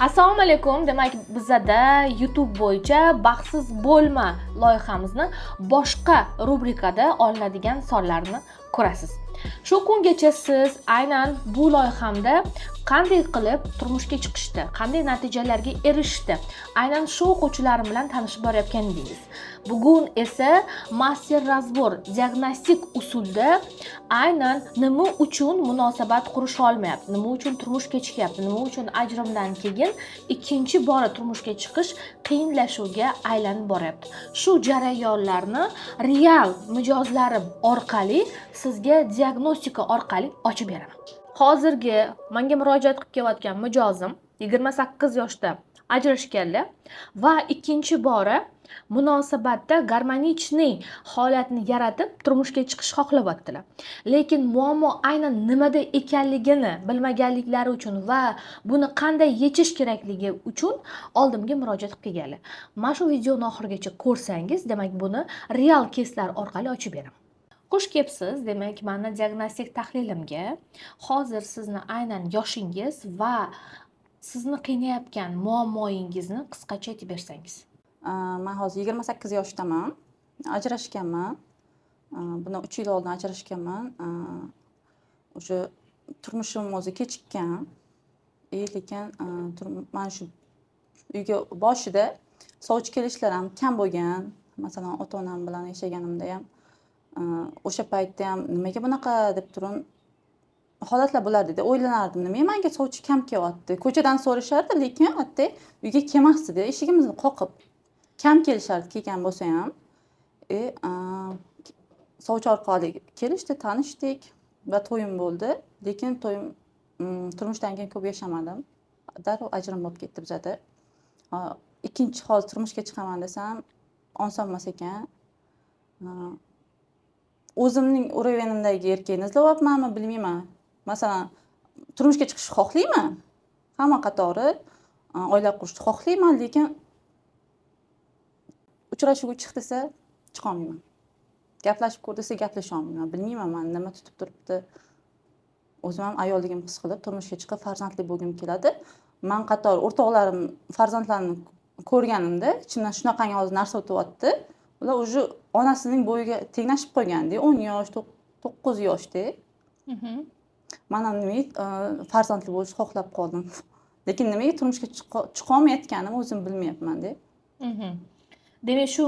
Assalomu alaykum. Demak, bizada YouTube bo'yicha "Baxtsiz bo'lma" loyihamizni boshqa rubrikada olinadigan sonlarni ko'rasiz. Shu kungacha siz aynan bu loyihamda qanday qilib turmushga chiqishdi, qanday natijalarga erishdi, aynan shu o'quvchilarim bilan tanishib borayotgan edingiz. Bugun esa мастер разбор diagnostik usulda aynan nima uchun munosabat qurisha olmayapti, nima uchun turmushga chiqyapti, nima uchun ajrimdan keyin ikkinchi bora turmushga chiqish qiyinlashuvga aylanib boryapti, shu jarayonlarni real mijozlarim orqali sizga diagnostika orqali ochib beraman. Hozirgi manga murojaat qilib kelayotgan mijozim 28 yoshda ajrashganlar va ikkinchi bora munosabatda гармоничный holatni yaratib turmushga chiqish xohlayaptilar, lekin muammo aynan nimada ekanligini bilmaganliklari uchun va buni qanday yechish kerakligi uchun oldimga murojaat qilib kelganlar. Mana shu videoni oxirigacha ko'rsangiz, demak, buni real keyslar orqali ochib beraman. Xush kelibsiz. Demak, mani diagnostik tahlilimga hozir sizni aynan yoshingiz va sizni qiynayotgan muammoyingizni qisqacha aytib bersangiz. Man hozir 28 yoshdaman, ajrashganman. Bundan 3 yil oldin ajrashganman. O'sha turmushim o'zi kechikkan и lekin mana shu uyga boshida sovchi kelishlar ham kam bo'lgan. Masalan, ota onam bilan yashaganimda ham o'sha paytda ham nimaga bunaqa deb turib holatlar bo'lardida, o'ylanardim, nimaga manga sovchi kam kelyapti. Ko'chadan so'rashardi, lekin hatto uyga kelmasdida, eshigimizni qoqib kam kelishardi, kelgan bo'lsa ham. E sovchi orqali kelishdi, tanishdik va to'yim bo'ldi. Lekin to'yim, turmushdan keyin ko'p yashamadim, darrov ajrim bo'lib ketdi bizada. Ikkinchi hozir turmushga chiqaman desam, oson emas ekan. O'zimning уровень imdagi erkakni izlayapmanmi, bilmayman. Masalan, turmushga chiqishni xohlayman, hamma qatori oila qurishni xohlayman, lekin uchrashuvga chiq desa, chiqolmayman, gaplashib ko'r desa, gaplasha olmayman. Bilmayman, mani nima tutib turibdi. O'zim ham ayolligimni his qilib, turmushga chiqib, farzandli bo'lgim keladi. Man qatori o'rtoqlarim farzandlarini ko'rganimda ichimdan shunaqangi hozir narsa o'tyapti. Ular уже onasining bo'yiga tenglashib qolganda, 10 yosh, 9 yoshda. Man ham nimaga farzandli bo'lishni xohlab qoldim, lekin nimaga turmushga chiqolmayotganimni o'zim bilmayapmanda. Demak, shu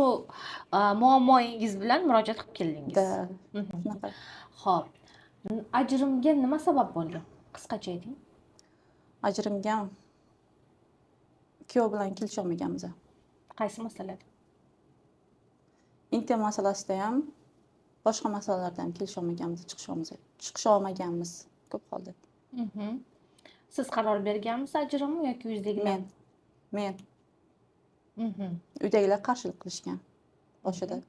muammoyingiz bilan murojaat qilib keldingiz. Да, shunaqa. Ho'p, ajrimga nima sabab bo'ldi, qisqacha ayting. Ajrimga kuyov bilan kelisholmaganmiz. Qaysi masalada? Intim masalasida ham, boshqa masalalarda ham kelisholmaganmiz, chiqisha olmaganmiz ko'p holda. Siz qaror berganmisiz ajrimni yoki uydagilar? Men. Uydagilar qarshilik qilishgan boshida.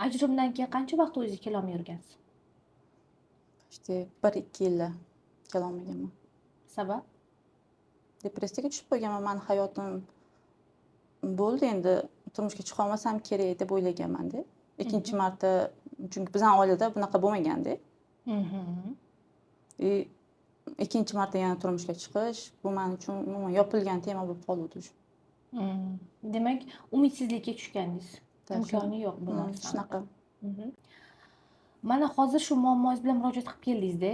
Ajrimdan keyin qancha vaqt o'zingizga kelolmay yurgansiz? Почти 1-2 yillar kelolmaganman. Sabab? Depressiyaga tushib qo'yganman. Mani hayotim bo'ldi, endi turmushga chiqolmasam kerak deb o'ylaganmanda ikkinchi marta, chunki bizani oilada bunaqa bo'lmaganda. И ikkinchi marta yana turmushga chiqish, bu man uchun umuman yopilgan tema bo'lib qoluvdi уже. Demak, umidsizlikka tushgandingiz, imkoni yo'q bu narsani. Shunaqa. Mana hozir shu muammoyingiz bilan murojaat qilib keldingizda,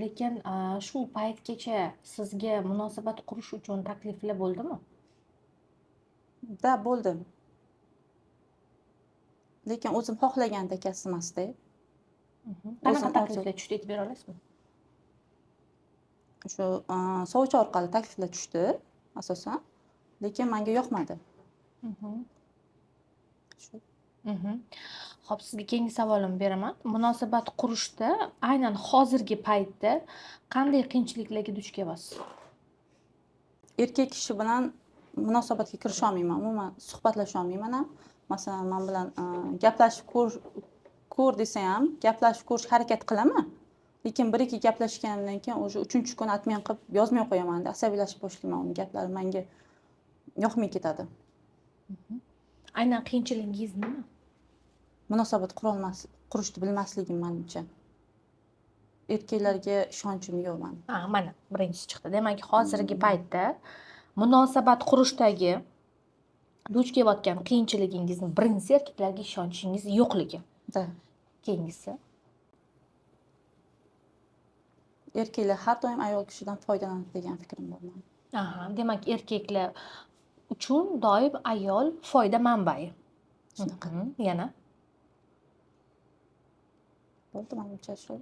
lekin shu paytgacha sizga munosabat qurish uchun takliflar bo'ldimi? Да, bo'ldi, lekin o'zim xohlagan takasi emasda. Qanaqa O'zim takliflar tushdi, aytib bera olasizmi? Shu sovchi orqali takliflar tushdi asosan, lekin manga yoqmadi shu. Ho'p, sizga keyingi savolimni beraman. Munosabat qurishda aynan hozirgi paytda qanday qiyinchiliklarga duch kelyapsiz? Erkak kishi bilan munosabatga kirisha olmayman, umuman suhbatlasha olmayman ham. Masalan, man bilan gaplashib ko'r desa ham, gaplashib ko'rishga harakat qilaman, lekin bir ikki gaplashganimdan keyin уже uchinchi kuni отмен qilib yozmay qo'yamanda, asabiylashib boshlayman, uni gaplari manga yoqmay ketadi. Aynan qiyinchiligingiz nima? Munosabat qurolmas, qurishni bilmasligim manimcha. Erkaklarga ishonchim yo'q mani. Ha, mana birinchisi chiqdi. Demak, hozirgi paytda munosabat qurishdagi duch kelayotgan qiyinchiligingizni birinchisi erkaklarga ishonchingiz yo'qligi. Да. Keyingisi? Erkaklar har doim ayol kishidan foydalanadi degan fikrim bor mani. Aha, demak, erkaklar uchun doim ayol foyda manbai. Shunaqa. Yana? Bo'ldi, manimcha shu.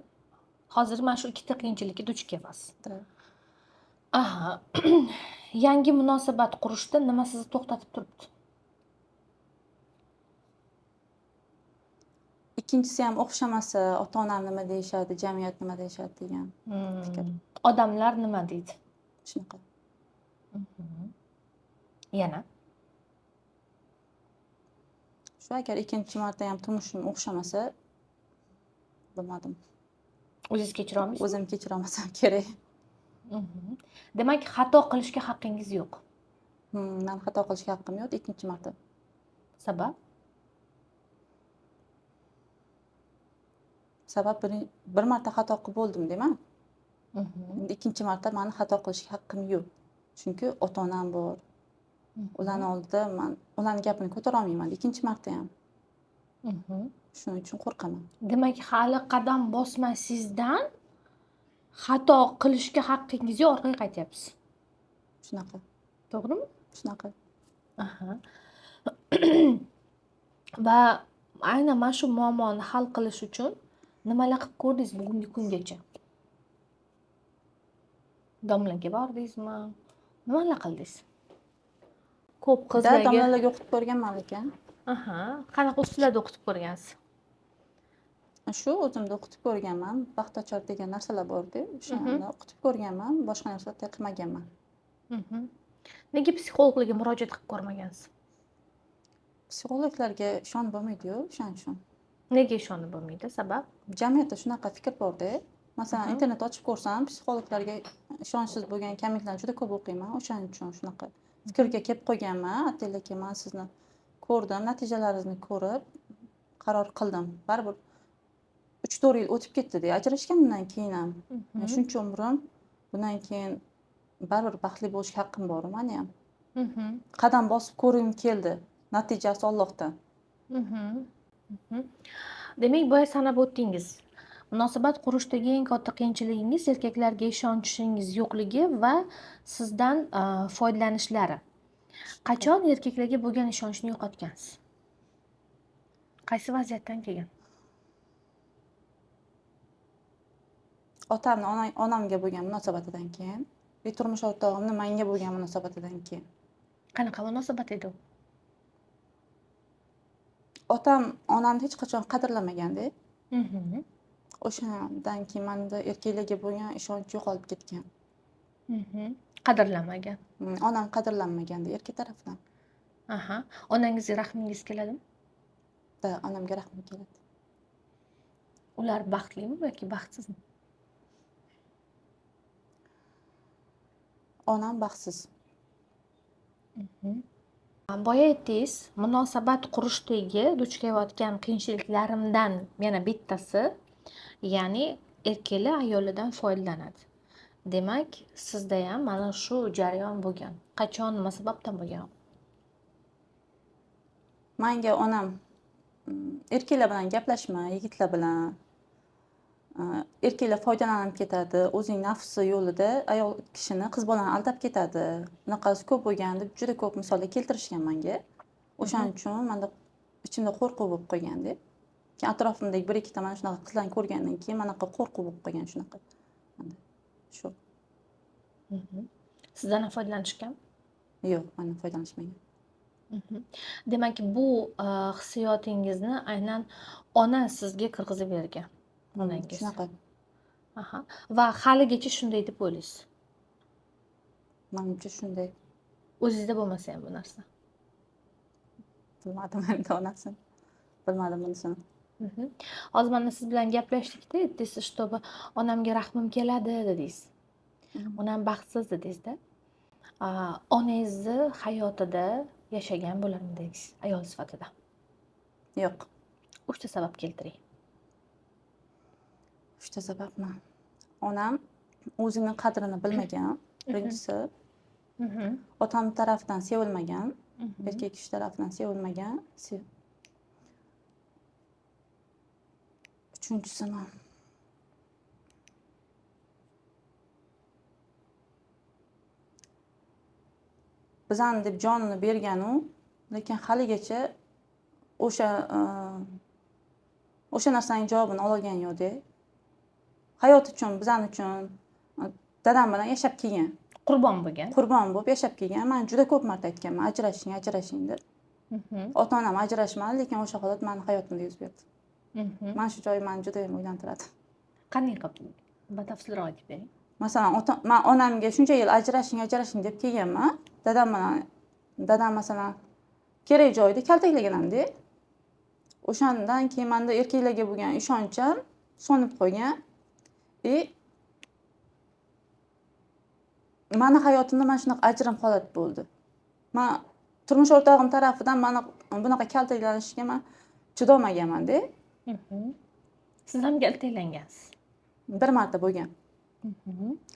Hozir mana shu ikkita qiyinchilikka duch kelyapsiz. Да. Aha. Yangi munosabat qurishda nima sizni to'xtatib turibdi? Ikkinchisi ham o'xshamasa, ota-onam nima deyishadi, jamiyat nima deyishadi degan fikr. Odamlar nima deydi? Shunaqa. Yana? Shu agar ikkinchi marta ham turmushim o'xshamasa, bilmadim. O'zingiz kechira olmaysizmi? O'zim kechira olmasam kerak. Demak, xato qilishga haqqingiz yo'q. Man xato qilishga haqqim yo'q ikkinchi marta. Sabab? Sabab bir marta xato qilib bo'ldim deyman. Endi ikkinchi marta mani xato qilishga haqqim yo'q. Chunki ota-onam bor. Ularning oldida man ularning gapini ko'tara olmayman ikkinchi marta ham. Shuning uchun qo'rqaman. Demak, hali qadam bosmasingizdan xato qilishga haqqingiz yo'q, orqaga qaytyapsiz. Shunaqa. To'g'rimi? Shunaqa. Aha. Va aynan mana shu muammoni hal qilish uchun nimalar qilib ko'rdingiz bugungi kungacha? Domlaga bordingizmi? Nimalar qildingiz? Ko'p qizlarga Domlalarga o'qitib ko'rganman lekin. Aha, qanaqa usullarda o'qitib ko'rgansiz? Shu o'zimda o'qitib ko'rganman. Baxtochar degan narsalar bor-da, o'shani o'qitib ko'rganman, boshqa narsalar qilmaganman. Nega psixologlarga murojaat qilib ko'rmagansiz? Psixologlarga ishonib bo'lmaydi-yu, o'shaning uchun. Nega ishonib bo'lmaydi? Sabab? Jamiyatda shunaqa fikr bor-da. Masalan, internet ochib ko'rsam, psixologlarga ishonchsiz bo'lgan kommentlarni juda ko'p o'qiyman. O'shaning uchun shunaqa fikrga kelib qo'yganman. Ataylar, men sizni ko'rdim, natijalaringizni ko'rib qaror qildim. Baribir 3-4 yil o'tib ketdi-da, ajrashganimdan keyin ham. Shuncha umrim, bundan keyin baribir baxtli bo'lishga haqqim bor meni ham. Qadam bosib ko'rgim keldi. Natijasi Allohdan. Demak, boya sanab o'tdingiz. Munosabat qurishdagi eng katta qiyinchiligingiz erkaklarga ishonchingiz yo'qligi va sizdan foydalanishlari. Qachon erkaklarga bo'lgan ishonchni yo'qotgansiz? Qaysi vaziyatdan keyin? Otamni onamga bo'lgan munosabatidan keyin va turmush o'rtog'imni menga bo'lgan munosabatidan keyin. Qanaqa munosabat edi u? Otam onamni hech qachon qadrlamaganda. O'shandan keyin menda erkaklarga bo'lgan ishonch yo'qolib ketgan. Qadrlamagan. Onam qadrlanmaganda erkak tarafidan. Aha. Onangizga rahmingiz keladimi? Da, onamga rahmim keladi. Ular baxtlimi yoki baxtsizmi? Onam baxtsiz. Boya aytdingiz, munosabat qurishdagi duch kelayotgan qiyinchiliklarimdan yana bittasi, ya'ni erkaklar ayolidan foydalanadi. Demak, sizda ham mana shu jarayon bo'lgan. Qachon, nima sababdan bo'lgan? Menga onam erkaklar bilan gaplashma, yigitlar bilan. Erkaklar foydalanib ketadi, o'zining nafsi yo'lida ayol kishini, qiz bolani aldab ketadi. Bunaqasi ko'p bo'lgan deb juda ko'p misollar keltirishgan menga. O'shaning uchun menda ichimda qo'rquv bo'lib qolganda. Keyin atrofimdagi bir ikkita mana shunaqa qizlarni ko'rgandan keyin manaqa qo'rquv bo'lib qolgan shunaqa. Menda shu. Sizdan ham foydalanishganmi? Yo'q, mendan foydalanishmagan. Demak, bu hissiyotingizni aynan ona sizga kirgizib bergan. Onangiz. Shunaqa. Aha. Va haligacha shunday deb o'ylaysiz? Menimcha shunday. O'zingizda bo'lmasa ham bu narsa. Bilmadim endi onasini. Bilmadim bunisini. Hozir mana siz bilan gaplashdik-da, aytdingiz, чтобы onamga rahmim keladi dedingiz. Onam baxtsiz dedingiz-da. Onangizni hayotida yashagan bo'larmidingiz ayol sifatida? Yo'q. 3 ta sabab keltiring. 3 ta sababmi? Onam o'zini qadrini bilmagan, birinchisi. Otam tarafidan sevilmagan, erkak kishi tarafidan sevilmagan. Uchinchisini bizani deb jonini bergan u, lekin haligacha o'sha narsaning javobini ololgani yo'qda. Hayot uchun, bizani uchun dadam bilan yashab kelgan. Qurbon bo'lgan. Qurbon bo'lib yashab kelgan. Men juda ko'p marta aytganman, ajrashing, ajrashing deb. Ota-onam ajrashmadi, lekin o'sha holat meni hayotimda yuz berdi. Mana shu joyi meni juda ham o'ylantiradi. Qanday qilib? Batafsilroq aytib bering. Masalan, men onamga shuncha yil ajrashing, ajrashing deb kelganman. Dadam bilan, dadam masalan kerak joyida kaltaklagan hamda. O'shandan keyin menda erkaklarga bo'lgan ishonchim so'nib qolgan. Mani hayotimda mana shunaqa ajrim holat bo'ldi. Men turmush o'rtog'im tarafidan mani bunaqa kaltaklanishga men chidolmaganman-da. Siz ham kaltaklangansiz? Bir marta bo'lgan.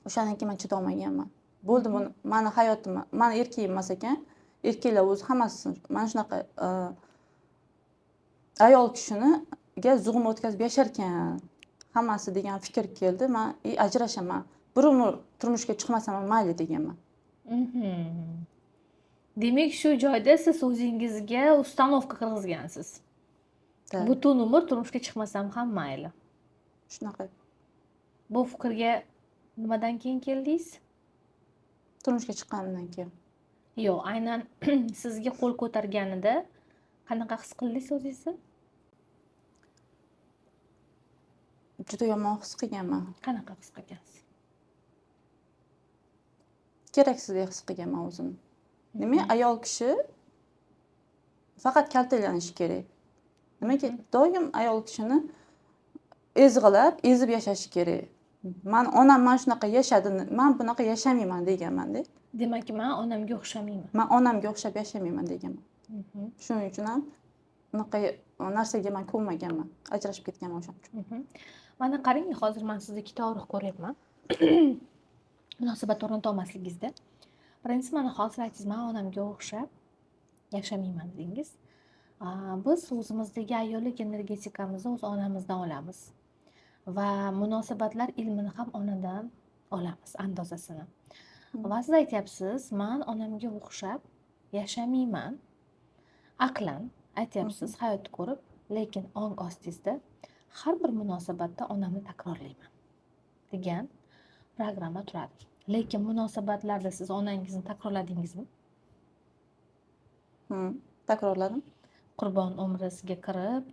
O'shandan keyin men chidolmaganman. Bo'ldi, buni mani hayotim, mani erkagim emas ekan. Erkaklar o'zi hammasi mana shunaqa ayol kishiniga zug'um o'tkazib yashar ekan hammasi degan fikr keldi. Men ajrashaman. Bir umr turmushga chiqmasam ham mayli deganman. Demak, shu joyda siz o'zingizga ustanovka kirgizgansiz. Butun umr turmushga chiqmasam ham mayli. Shunaqa. Bu fikrga nimadan keyin keldingiz? Turmushga chiqqanimdan keyin. Yo'q, aynan sizga qo'l ko'targanida qanaqa his qildingiz o'zingizni? Juda yomon his qilganman. Qanaqa his qilgansiz? Keraksizdek his qilganman o'zimni. Nima ayol kishi faqat kaltaklanishi kerak. Nimaga doim ayol kishini ezg'ilab, ezib yashashi kerak. Man onam mana shunaqa yashadi, men bunaqa yashamayman deganman-da. Demak, men onamga o'xshamayman. Men onamga o'xshab yashamayman deganman. Shuning uchun ham bunaqa narsaga men ko'nmaganman. Ajrashib ketganman o'shaning uchun. Mana qarang, hozir men sizni ikkita og'riq ko'ryapman. Munosabat o'rnata olmasligingizda. Birinchisi, mana hozir aytdingiz, men onamga o'xshab yashamayman dedingiz. Biz o'zimizdagi ayollik energetikamizni o'z onamizdan olamiz va munosabatlar ilmini ham onadan olamiz, andozasini. Va siz aytyapsiz, men onamga o'xshab yashamayman. Aqlan aytyapsiz, hayotni ko'rib, lekin ong ostingizda har bir munosabatda onamni takrorlayman degan programma turadi. Lekin munosabatlarda siz onangizni takrorladingizmi? Takrorladim. Qurbon umrasiga kirib,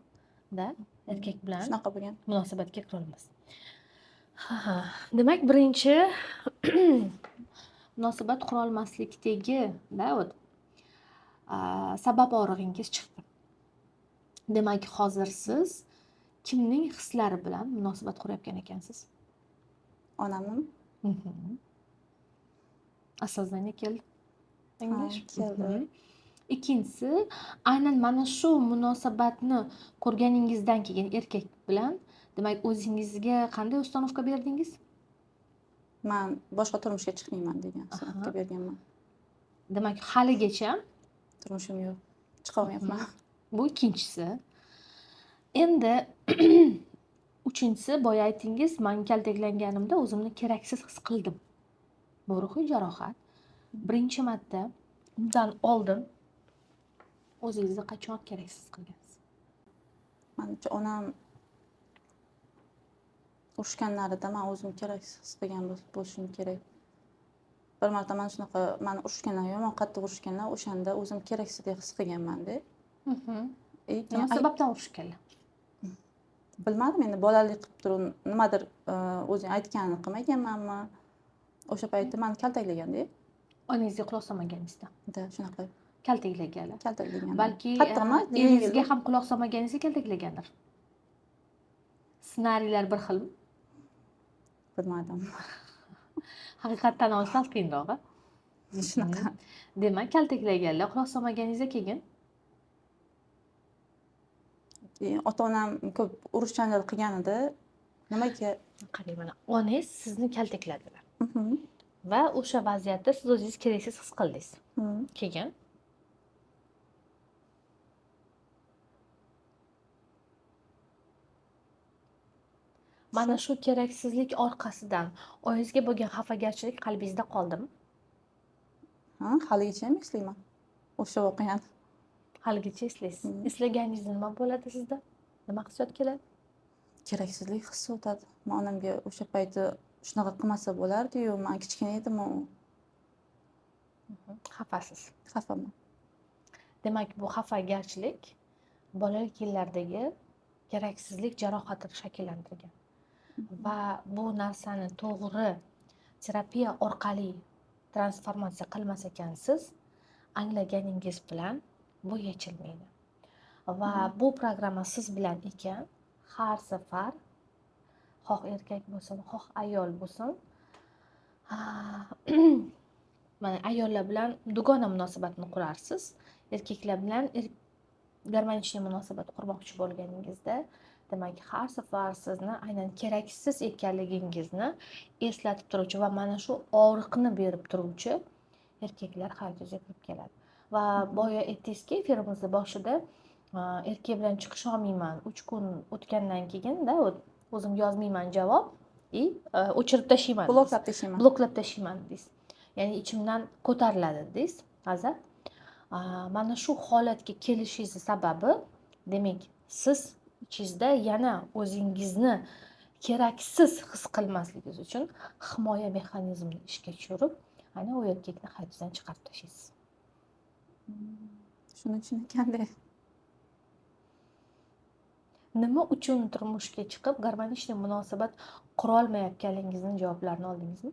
da, erkak bilan shunaqa bo'lgan. Munosabatga kirolmas. Ha, demak, birinchi munosabat qurolmaslikdagi, da, вот, sabab og'rig'ingiz chiqdi. Demak, hozir siz kimning hislari bilan munosabat qurayotgan ekansiz? Onamning. Осознание keldi. Anglash? Keldi. Ikkinchisi, aynan mana shu munosabatni ko'rganingizdan keyin erkak bilan, demak, o'zingizga qanday ustanovka berdingiz? Men boshqa turmushga chiqmayman degan ustanovka berganman. Demak, haligacha turmushim yo'q. Chiqa olmayapman. Bu ikkinchisi. Endi uchinchisi, boya aytdingiz, men kaltaklanganimda o'zimni keraksiz his qildim. Bu ruhiy jarohat. Birinchi marta undan oldin o'zingizni qachon keraksiz qilgansiz? Manimcha onam urushganlarida men o'zimni keraksiz his qilgan bo'lishim kerak. Bir marta mana shunaqa meni urushganlar, yomon qattiq urushganlar, o'shanda o'zim keraksizdek his qilganman-da. Nima sababdan urushganlar? Bilmadim, endi bolalik qilib turib nimadir, o'zing aytganini qilmaganmanmi? O'sha paytda meni kaltaklaganda. Onangizga quloq solmaganingizda? Da, shunaqa. Kaltaklaganlar. Kaltaklaganlar. Balki, Qattiq emas, eringizga yengil. ham quloq solmaganingizda kaltaklagandir. Ssenariylar bir xilmi? Bilmadim. Haqiqatdan olsa sal qiyinroq, a? Shunaqa. Demak, kaltaklaganlar, quloq solmaganingizda keyin? Keyin ota-onam ko'p urush janjal qilganida nimaga Qarang, mana onangiz sizni kaltakladilar va o'sha vaziyatda siz o'zingizni keraksiz his qildingiz. Keyin mana shu keraksizlik orqasidan oyingizga bo'lgan xafagarchilik qalbingizda qoldimi? Ha, haligacha ham eslayman o'sha voqeani. Haligacha eslaysiz. Eslaganingizda nima bo'ladi sizda? Nima hissiyot keladi? Keraksizlik hissi o'tadi. Man onamga o'sha payti shunaqa qilmasa bo'lardi-yu, man kichkina edim u. Xafasiz. Xafaman. Demak, bu xafagarchilik bolalik yillaridagi keraksizlik jarohatini shakllantirgan. Va bu narsani to'g'ri terapiya orqali transformatsiya qilmas ekansiz, anglaganingiz bilan bu yechilmaydi. Va bu programma siz bilan ekan, har safar xoh erkak bo'lsin, xoh ayol bo'lsin, mana ayollar bilan dugona munosabatini qurarsiz, erkaklar bilan garmonichniy munosabat qurmoqchi bo'lganingizda, demak, har safar sizni aynan keraksiz ekanligingizni eslatib turuvchi va mana shu og'riqni berib turuvchi erkaklar hayotingizga kirib keladi. Va boya aytdingizki, efirimizni boshida erkak bilan chiqisha olmayman, 3 kun o'tgandan keyin-da o'zim yozmayman javob и o'chirib tashlayman. Bloklab tashlayman. Bloklab tashlayman deysiz. Ya'ni ichimdan ko'tariladi deysiz. G'azab. Mana shu holatga kelishingizni sababi, demak, siz ichingizda yana o'zingizni keraksiz his qilmasligingiz uchun himoya mexanizmini ishga tushirib, ana u erkakni hayotingizdan chiqarib tashlaysiz. Shuning uchun ekanda. Nima uchun turmushga chiqib garmonichniy munosabat qurolmayotganingizni javoblarini oldingizmi?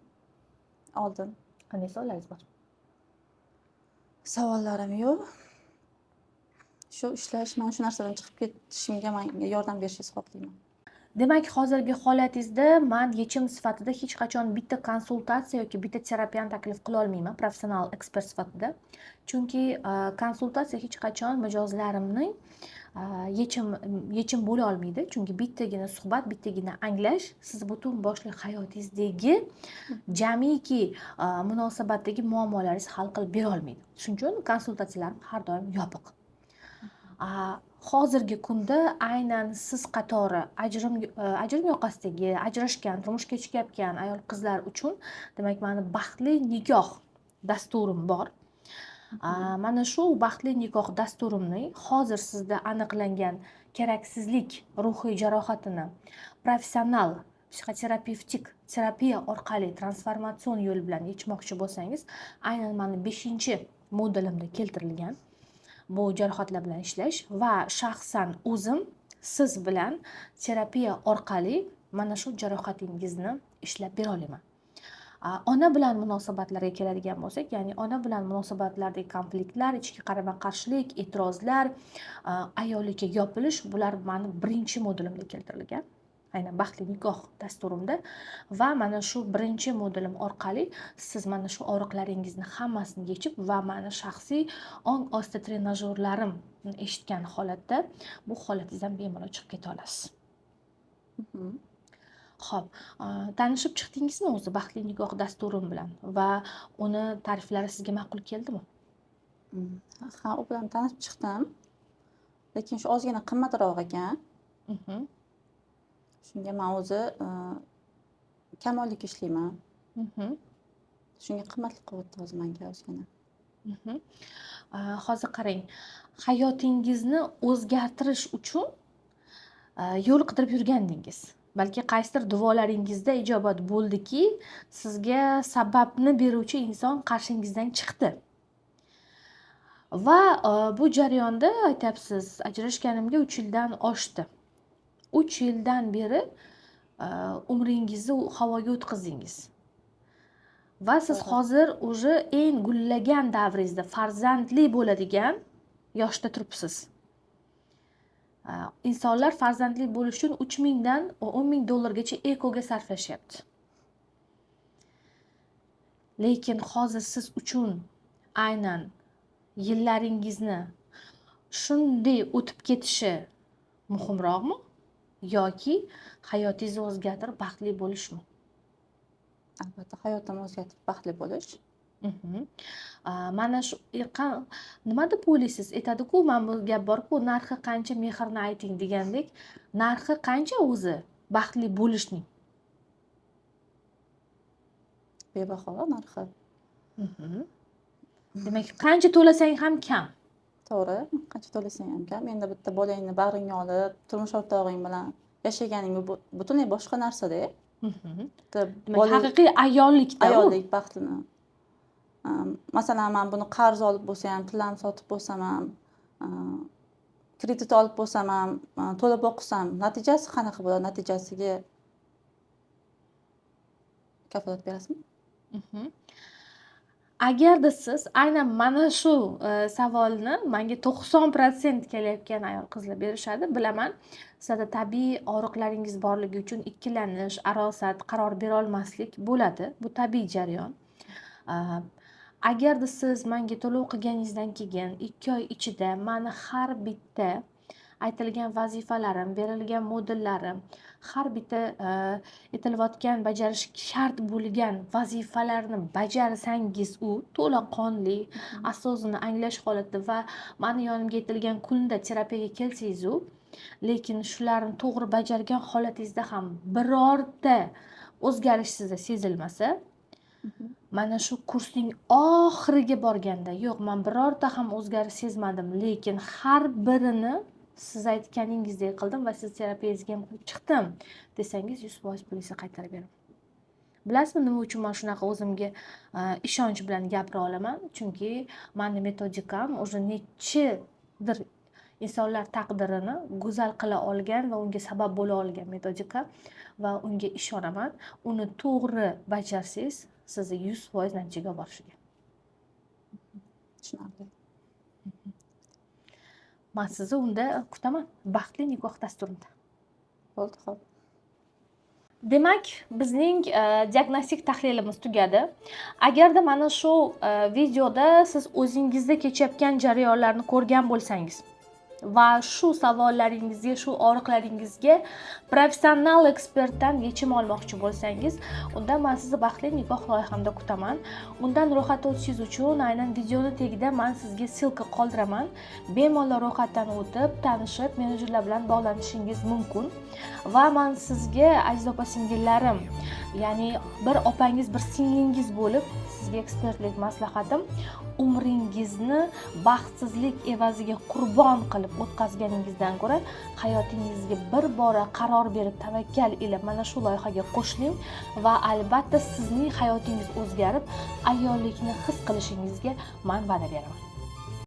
Oldim. Qanday savollaringiz bor? Savollarim yo'q. Shu ishlash, mana shu narsadan chiqib ketishimga menga yordam berishingizni xohlayman. Demak, hozirgi holatingizda man yechim sifatida hech qachon bitta konsultatsiya yoki bitta terapiyani taklif qila olmayman professional ekspert sifatida. Chunki konsultatsiya hech qachon mijozlarimning yechim bo'la olmaydi. Chunki bittagina suhbat, bittagina anglash siz butun boshli hayotingizdagi jamiki munosabatdagi muammolaringizni hal qilib bera olmaydi. Shuning uchun konsultatsiyalarim har doim yopiq. Hozirgi kunda aynan siz qatori ajrim yoqasidagi, ajrashgan, turmushga chiqayotgan ayol qizlar uchun, demak, mani baxtli nikoh dasturim bor. Mana shu baxtli nikoh dasturimning hozir sizda aniqlangan keraksizlik ruhiy jarohatini professional psixoterapevtik terapiya orqali transformatsion yo'l bilan yechmoqchi bo'lsangiz, aynan mani 5-modulimda keltirilgan bu jarohatlar bilan ishlash va shaxsan o'zim siz bilan terapiya orqali mana shu jarohatingizni ishlab bera olaman. Ona bilan munosabatlarga keladigan bo'lsak, ya'ni ona bilan munosabatlardagi konfliktlar, ichki qarama-qarshilik, e'tirozlar, ayollikka yopilish, bular mani 1-modulimda keltirilgan. Aynan baxtli nikoh dasturimda va mana shu 1-modulim orqali siz mana shu og'riqlaringizni hammasini yechib va mani shaxsiy ong osti trenajyorlarim eshitgan holatda bu holatingizdan bemalol chiqib keta olasiz. Xo'p, tanishib chiqdingizmi o'zi baxtli nikoh dasturim bilan va uni ta'riflari sizga ma'qul keldimi? Ha, u bilan tanishib chiqdim. Lekin shu ozgina qimmatroq ekan. Shunga men o'zi kam oylik ishlayman. Shunga qimmatli qilyapti hozir menga ozgina. Hozir qarang, hayotingizni o'zgartirish uchun yo'l qidirib yurgandingiz. Balki qaysidir duolaringizda ijobat bo'ldiki, sizga sababni beruvchi inson qarshingizdan chiqdi. Va bu jarayonda aytyapsiz, ajrashganimga 3 yildan oshdi. 3 yildan beri umringizni havoga o'tkazdingiz. Va siz hozir уже eng gullagan davringizda farzandli bo'ladigan yoshda turibsiz. Insonlar farzandli bo'lish uchun uch mingdan o'n ming dollargacha ekoga sarflashyapti. Lekin hozir siz uchun aynan yillaringizni shunday o'tib ketishi muhimroqmi? yoki hayotingizni o'zgartirib baxtli bo'lishmi? Albatta, hayotimni o'zgartirib baxtli bo'lish. Mana shu nima deb o'ylaysiz? Aytadi-ku, mana bu gap bor-ku, narxi qancha mehrni ayting degandek, narxi qancha o'zi baxtli bo'lishning? Bebaho narxi. Demak, qancha to'lasang ham kam. To'g'ri, qancha to'lasang ham kam. Endi bitta bolangni bag'ringga olib, turmush o'rtog'ing bilan yashaganing bu butunlay boshqa narsa-da. Demak, haqiqiy ayollikda u. Ayollik baxtini. Masalan, men buni qarz olib bo'lsa ham, tillam sotib bo'lsam ham, kredit olib bo'lsam ham, to'lab o'qisam, natijasi qanaqa bo'ladi? Natijasiga kafolat berasizmi? Agarda siz aynan mana shu savolni menga 90% kelayotgan ayol qizlar berishadi, bilaman, sizlarda tabiiy og'riqlaringiz borligi uchun ikkilanish, arosat, qaror bera olmaslik bo'ladi. Bu tabiiy jarayon. Agarda siz menga to'lov qilganingizdan keyin 2 oy ichida mani har bitta aytilgan vazifalarim, berilgan modullarim, har bitta aytilayotgan bajarish shart bo'lgan vazifalarni bajarsangiz, u to'laqonli, asosini anglash holatida va mani yonimga aytilgan kunda terapiyaga kelsangiz u, lekin shularni to'g'ri bajargan holatingizda ham birorta o'zgarish sizda sezilmasa, mana shu kursning oxiriga borganda, yo'q, men birorta ham o'zgarish sezmadim, lekin har birini siz aytganingizdek qildim va siz terapiyangizga ham qilib chiqdim desangiz, 100% pulingizni qaytarib beraman. Bilasizmi, nima uchun men shunaqa o'zimga ishonch bilan gapira olaman? Chunki meni metodikam уже nechidir insonlar taqdirini go'zal qila olgan va unga sabab bo'la olgan metodika va unga ishonaman. Uni to'g'ri bajarsangiz, sizni 100% natijaga borishiga. Tushunarli. Men sizni unda kutaman baxtli nikoh dasturimda. Bo'ldi, xo'p. Demak, bizning diagnostik tahlilimiz tugadi. Agarda mana shu videoda siz o'zingizda kechayotgan jarayonlarni ko'rgan bo'lsangiz va shu savollaringizga, shu og'riqlaringizga professional ekspertdan yechim olmoqchi bo'lsangiz, unda men sizni baxtli nikoh loyihamda kutaman. Undan ro'yxatdan o'tishingiz uchun aynan videoni tagida men sizga ссылка qoldiraman. Bemalol ro'yxatdan o'tib, tanishib, menejerlar bilan bog'lanishingiz mumkin. Va men sizga, aziz opa-singillarim, ya'ni bir opangiz, bir singlingiz bo'lib, sizga ekspertlik maslahatim, umringizni baxtsizlik evaziga qurbon qilib o'tkazganingizdan ko'ra hayotingizga bir bora qaror berib, tavakkal ila mana shu loyihaga qo'shiling va albatta sizning hayotingiz o'zgarib, ayollikni his qilishingizga men va'da beraman.